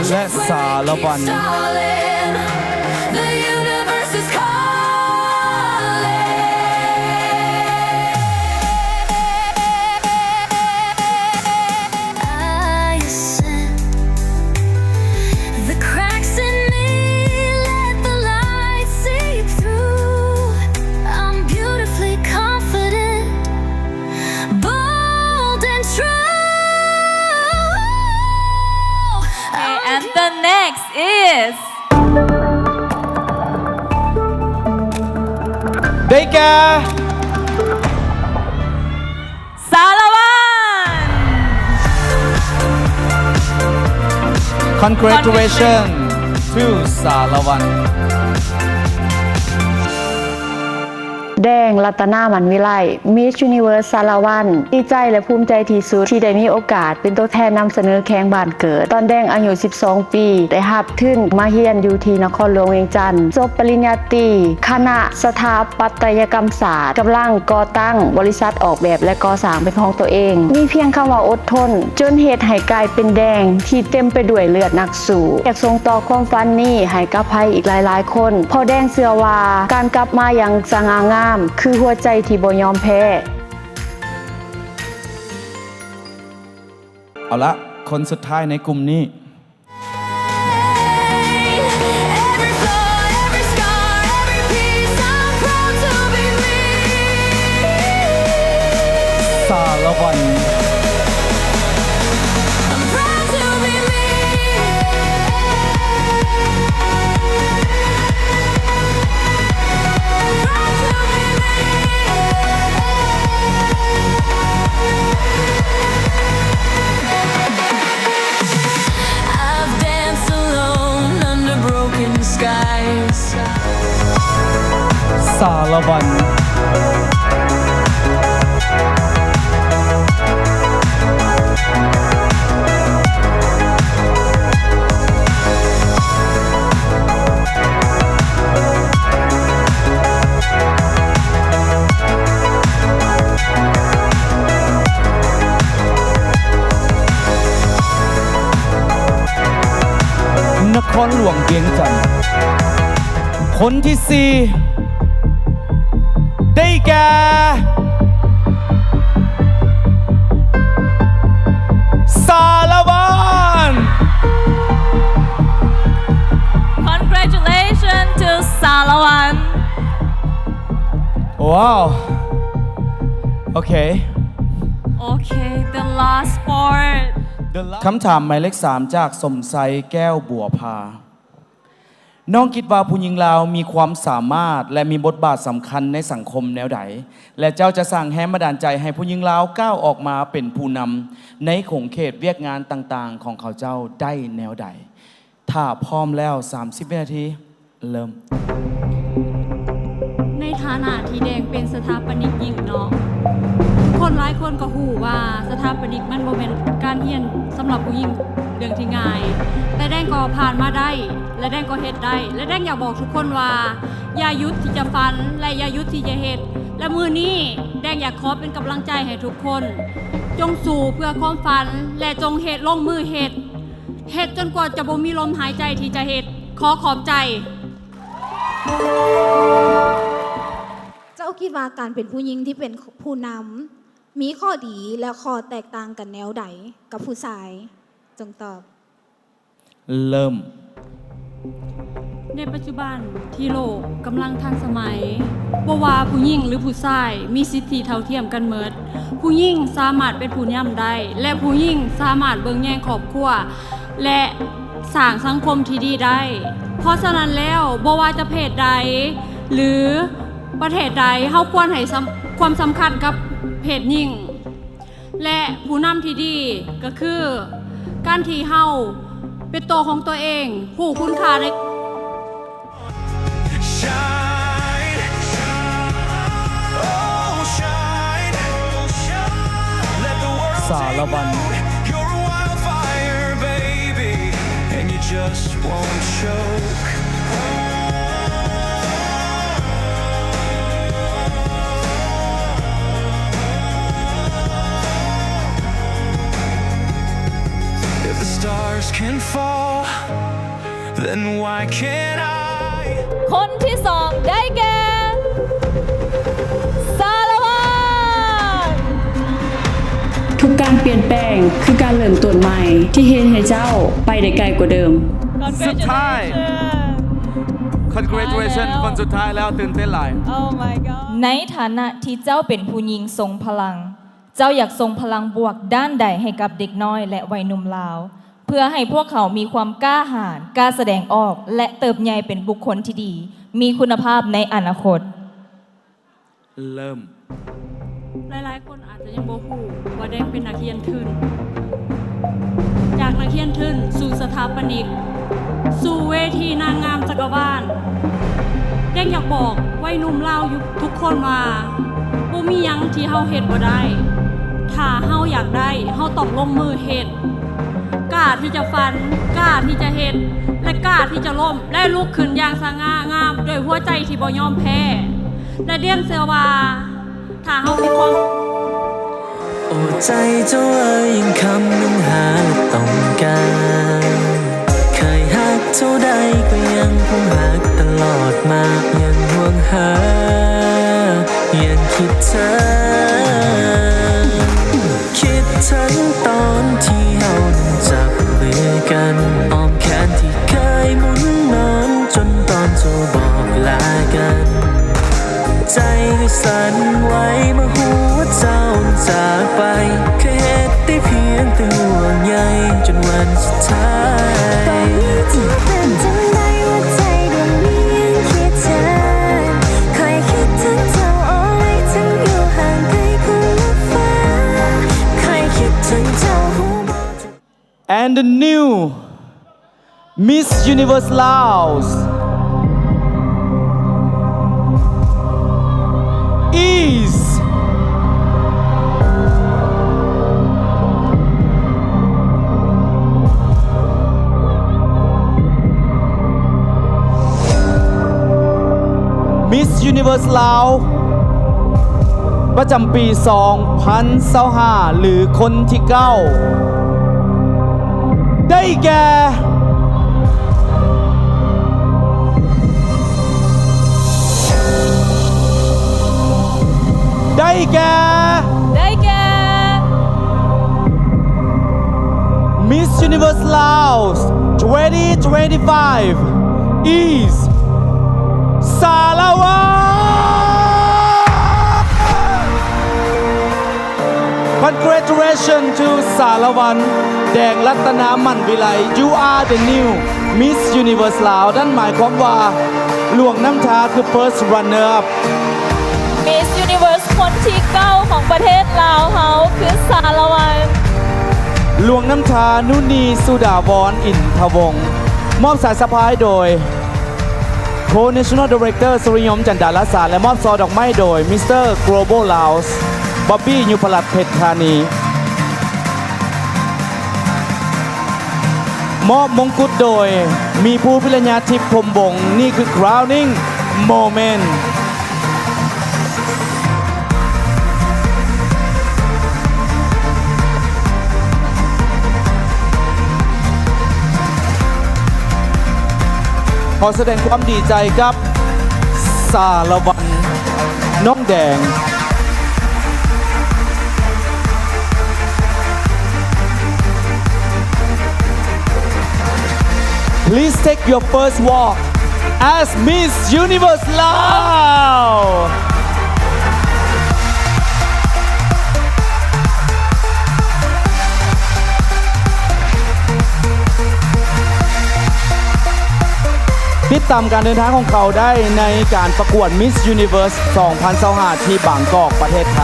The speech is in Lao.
ແລະ ສາລະວັນ. And the next is ໄດ້ແກ່ ສາລະວັນ. Congratulations to ສາລະວັນ. ແດງ ລັດຕະນາ ໝັນວິໄລ Miss Universe ສາລະວັນ ດີໃຈ ແລະ ພູມໃຈທີ່ສຸດທີ່ໄດ້ມີໂອກາດເປັນຕົວແທນນຳສະເໜີແຂ່ງບ້ານເກີດ ຕອນແດງອາຍຸສິບສອງປີ ໄດ້ຮັບທຶນມາຮຽນຢູ່ທີ່ນະຄອນຫຼວງວຽງຈັນ ຈົບປະລິນຍາຕີ ຄະນະສະຖາປັດຕະຍະກຳສາດ ກຳລັງກໍ່ຕັ້ງບໍລິສັດອອກແບບ ແລະ ກໍ່ສ້າງເປັນຂອງຕົວເອງ. ມີພຽງຄຳວ່າອົດທົນ ຈົນເຮັດໃຫ້ກາຍເປັນແດງທີ່ເຕັມໄປດ້ວຍເລືອດນັກ ສູ້ ຢາກສົ່ງຕໍ່ຄວາມຝັນນີ້ໃຫ້ກັບໃຜອີກຫຼາຍໆຄົນ ເພາະແດງເຊື່ອວ່າການກັບມາຢ່າງສະຫງ່າງາມ ຄືຫົວໃຈທີ່ບໍ່ຍອມແພ້. ເອົາລະ ຄົນສຸດທ້າຍໃນກຸ່ມນີ້. Every flaw, every scar, every piece, I'm proud to be me. ສາລະວັນ. I'm proud to be me. Proud to be me. I've danced alone under broken skies. ສາລະວັນ. ນະຄອນຫຼວງວຽງຈັນ. ຄົນທີສີ່ ໄດ້ແກ່ ສາລະວັນ. Congratulations to ສາລະວັນ. ວ້າວ ໂອເຄ ໂອເຄ the last part. ຄຳຖາມໝາຍເລກສາມ ຈາກ ສົມໄຊ ແກ້ວບົວພາ. ນ້ອງຄິດວ່າຜູ້ຍິງລາວມີຄວາມສາມາດ ແລະ ມີບົດບາດສຳຄັນໃນສັງຄົມແນວໃດ? ແລະ ເຈົ້າຈະສ້າງແຮງບັນດານໃຈໃຫ້ຜູ້ຍິງລາວກ້າວອອກມາເປັນຜູ້ນຳໃນຂົງເຂດວຽກງານຕ່າງໆຂອງເຂົາເຈົ້າໄດ້ແນວໃດ? ຖ້າພ້ອມແລ້ວ ສາມສິບວິນາທີ ເລີ່ມ. ໃນຖານະທີ່ແດງເປັນສະຖາປະນິກຍິງເນາະ, ຄົນຫຼາຍຄົນກໍຮູ້ວ່າສະຖາປະນິກມັນບໍ່ແມ່ນການຮຽນສຳລັບຜູ້ຍິງເລື່ອງທີ່ງ່າຍ, ແຕ່ແດງກໍຜ່ານມາໄດ້ ແລະ ແດງກໍເຮັດໄດ້ ແລະ ແດງຢາກບອກທຸກຄົນວ່າ ຢ່າຢຸດທີ່ຈະຝັນ ແລະ ຢ່າຢຸດທີ່ຈະເຮັດ ແລະ ມື້ນີ້ແດງຢາກຂໍເປັນກຳລັງໃຈໃຫ້ທຸກຄົນ, ຈົ່ງສູ້ເພື່ອຄວາມຝັນ ແລະ ຈົ່ງເຮັດ ລົງມືເຮັດ. ເຮັດຈົນກວ່າຈະບໍ່ມີລົມຫາຍໃຈທີ່ຈະເຮັດ. ຂໍຂອບໃຈ. ເຈົ້າຄິດວ່າການເປັນຜູ້ຍິງທີ່ເປັນຜູ້ນຳ ມີຂໍ້ດີ ແລະ ຂໍ້ແຕກຕ່າງກັນແນວໃດກັບຜູ້ຊາຍ? ຈົ່ງຕອບ. ເລີ່ມ. ໃນປັດຈຸບັນທີ່ໂລກກຳລັງທັນສະໄໝ, ບໍ່ວ່າຜູ້ຍິງ ຫຼື ຜູ້ຊາຍ ມີສິດທິເທົ່າທຽມກັນໝົດ. ຜູ້ຍິງສາມາດເປັນຜູ້ນຳໄດ້ ແລະ ຜູ້ຍິງສາມາດເບິ່ງແຍງຄອບຄົວ ແລະ ສ້າງສັງຄົມທີ່ດີໄດ້. ເພາະສະນັ້ນແລ້ວ, ບໍ່ວ່າຈະເພດໃດ ຫຼື ປະເທດໃດ, ເຮົາຄວນໃຫ້ສຳ ຄວາມສຳຄັນກັບເພດຍິງ. ແລະ ຜູ້ນຳທີ່ດີກໍຄືການທີ່ເຮົາເປັນໂຕຂອງຕົວເອງ, ຮູ້ຄຸນຄ່າໃນ Shine, shine, oh, shine, shine. Let the world ສາລະວັນ take note. You're a wildfire, baby, and you just won't choke. If the Stars can fall, then why can't I? ຄົນທີສອງໄດ້ແກ່ ສາລະວັນ. ທຸກການປ່ຽນແປງຄືການເລີ່ມຕົ້ນໃໝ່ ທີ່ເຮັດໃຫ້ເຈົ້າໄປໄດ້ໄກກວ່າເດີມ. ສຸດທ້າຍ Congratulations ຄົນສຸດທ້າຍແລ້ວ ຕື່ນເຕັ້ນຫຼາຍ. ໃນຖານະທີ່ເຈົ້າເປັນຜູ້ຍິງຊົງພະລັງ, ເຈົ້າຢາກສົ່ງພະລັງບວກດ້ານໃດໃຫ້ກັບເດັກນ້ອຍ ແລະ ໄວໜຸ່ມລາວ ເພື່ອໃຫ້ພວກເຂົາມີຄວາມກ້າຫານ, ກ້າສະແດງອອກ ແລະ ເຕີບໃຫຍ່ເປັນບຸກຄົນທີ່ດີ, ມີຄຸນນະພາບໃນອະນາຄົດ? ເລີ່ມ. ຫຼາຍໆຄົນອາດຈະຍັງບໍ່ຮູ້ວ່າແດງເປັນນັກຮຽນທຶນ. ຈາກນັກຮຽນທຶນສູ່ສະຖາປະນິກ, ສູ່ເວທີນາງງາມຈັກກະວານ. ແດງຢາກບອກໄວໜຸ່ມລາວຢູ່ ທຸກຄົນວ່າບໍ່ມີຫຍັງທີ່ເຮົາເຮັດບໍ່ໄດ້. ຖ້າເຮົາຢາກໄດ້, ເຮົາຕ້ອງລົງມືເຮັດ. ກ້າທີ່ຈະຝັນ, ກ້າທີ່ຈະເຮັດ ແລະ ກ້າທີ່ຈະລົ້ມ ແລະ ລຸກຂຶ້ນຢ່າງສະຫງ່າງາມດ້ວຍຫົວໃຈທີ່ບໍ່ຍອມແພ້. ແລະ ເດນເຊື່ອວ່າ ຖ້າເຮົາມີຄວາມ ໂອ້ ໃຈເຈົ້າເອີຍ ຍັງຄຳນຶງຫາ ແລະ ຕ້ອງການ. ເຄີຍຮັກເທົ່າໃດກໍຍັງຄົງຮັກຕະຫຼອດມາ, ຍັງຫ່ວງຫາ, ຍັງຄິດເຖິງ. ຄິດເຖິງຕອນທີ່ເຮົານັ້ນຈັບມືກັນ, ອ້ອມແຂນທີ່ເຄີຍໝູນນອນ ຈົນຕອນເຈົ້າບອກລາກັນ. ໃຈກໍສັ່ນໄຫວເມື່ອຮູ້ວ່າເຈົ້າຈາກໄປ, ເຄີຍເຮັດໄດ້ພຽງແຕ່ຫ່ວງໃຍຈົນວັນສຸດທ້າຍ. ຕອນນີ້ຈະເປັນຈັ່ງໃດ ຫົວໃຈດວງນີ້ຍັງຄິດເຖິງ, ຂ້ອຍຄິດເຖິງເຈົ້າ ເອົາໄວ້ເຖິງຢູ່ຫ່າງໄກຄົນລະຟ້າ, ຂ້ອຍຄິດເຖິງເຈົ້າ ຮູ້ບໍ່? And the new Miss Universe Laos is Miss Universe Laos ປະຈຳປີສອງພັນຊາວຫ້າ ຫຼື ຄົນທີເກົ້າ ໄດ້ແກ່ ໄດ້ແກ່ ໄດ້ແກ່ Miss Universe Laos twenty twenty-five is ສາລະວັນ. Congratulations to ສາລະວັນ ແດງລັດຕະນາ ໝັ້ນວິໄລ. You are the new Miss Universe Laos. ນັ້ນໝາຍຄວາມວ່າ ຫຼວງນ້ຳທາ ຄື first runner up. Miss Universe ຄົນທີເກົ້າຂອງປະເທດລາວເຮົາ ຄືສາລະວັນ ຫຼວງນ້ຳທາ ນຸນີ ສຸດາວອນ ອິນທະວົງ. ມອບສາຍສະພາຍໂດຍ Co-National Director ສຸລິຍົມ ຈັນດາລະສາ ແລະ ມອບຊ່ອດອກໄມ້ໂດຍ Mister Global Laos ບອບບີ ຍຸພະລັດ ເພັດທານີ. ມອບມົງກຸດໂດຍ ມີພູ ພິລະຍາທິບ ພົມວົງ. ນີ້ຄື crowning moment. ຂໍສະແດງຄວາມດີໃຈກັບສາລະວັນ ນ້ອງແດງ. Please take your first walk as Miss Universe Laos. ຕິດຕາມການເດີນທາງຂອງເຂົາໄດ້ໃນການປະກວດ Miss Universe ສອງພັນຊາວຫ້າ ທີ່ບາງກອກ ປະເທດໄທ.